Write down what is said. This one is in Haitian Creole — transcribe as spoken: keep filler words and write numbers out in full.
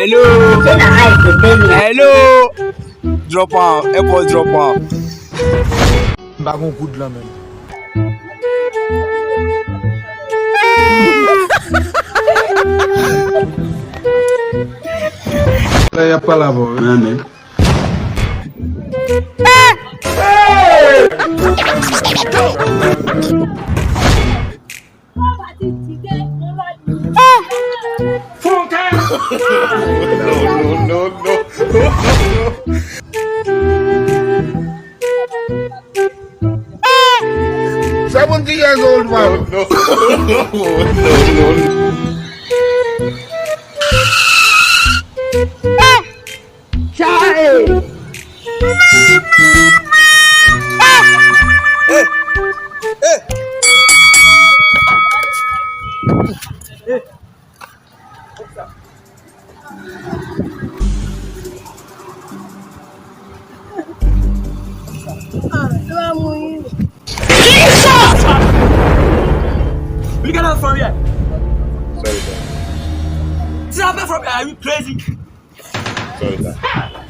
Hello. Hello. Drop an, epo drop an. M pa gon goud lan menm. La y ap pale avè w, wi. Amen. Seventy years old man. Chai! Look at that from here. Sorry, sir. See that from here? Are you crazy? Sorry, sir.